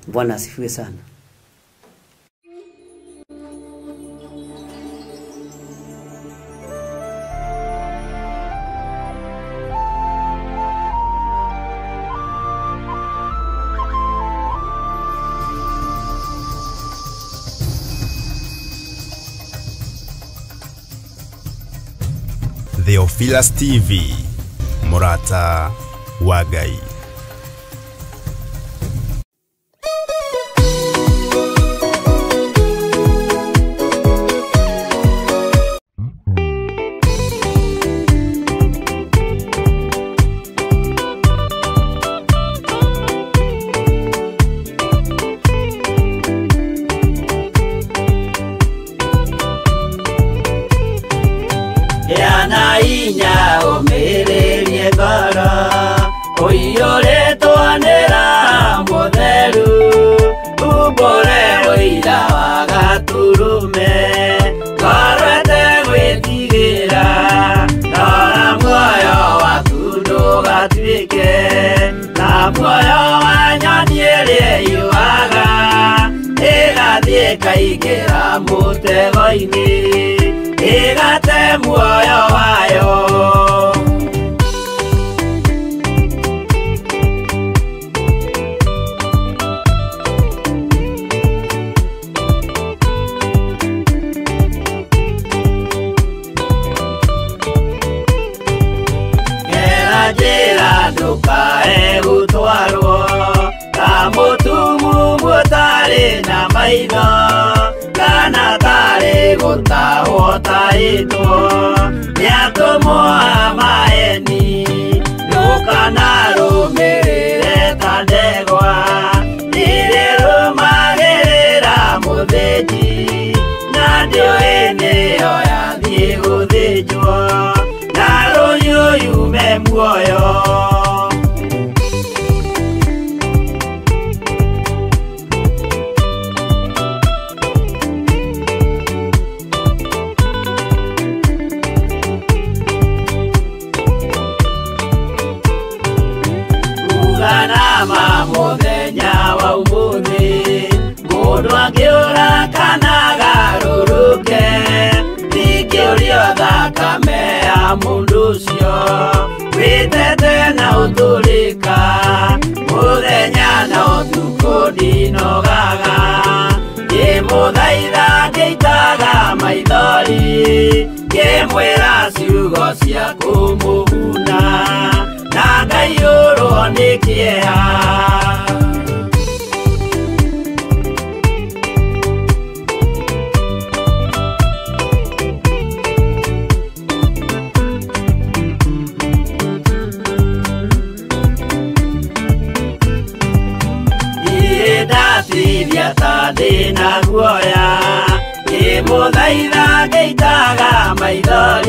Bwana asifiwe sana. Theophilus TV, Murata wa Ngai. Inya umirĩrie ngoro ũiyũrĩtwo nĩ Roho Mũtheru, umbũre ũira wa Gatũrũme, ngoro ĩtegwĩtigĩra, rora muoyo waku ndũgatuĩke ta muoyo wa nyoni ĩrĩa ĩyũaga, ĩgathiĩ ĩkaingĩra mũtego-inĩ, ĩgate muoyo wayo. Gera njĩra ndũkae gũtwarwo ta mũtumumu ũtarĩ na maitho, kana tarĩ gũtahwo tahĩtwo nĩ atũmwo a maeni, ndũkanarũmĩrĩre ta ndegwa iria ĩrũmagĩrĩra mũthĩnji, na ndĩũĩ nĩyo yathiĩ gũthĩnjwo, na rũhiũ yume muoyo. Uganama mũthenya wa ũmũthĩ, mũndũ angĩũra kana agarũrũke, ndingĩũrio thakame ya mũndũ ũcio, wĩtete na ũtũrĩka, mũthenya na ũtukũ ndinogaga, ngĩmũthaitha ngĩitaga maithori, ngĩmwĩra ciugo cia kũmũguna, na ngaiyũrwo nĩ kĩeha. Ndatithia ta ndĩna guoya, ngĩmũthaitha ngĩitaga maithori.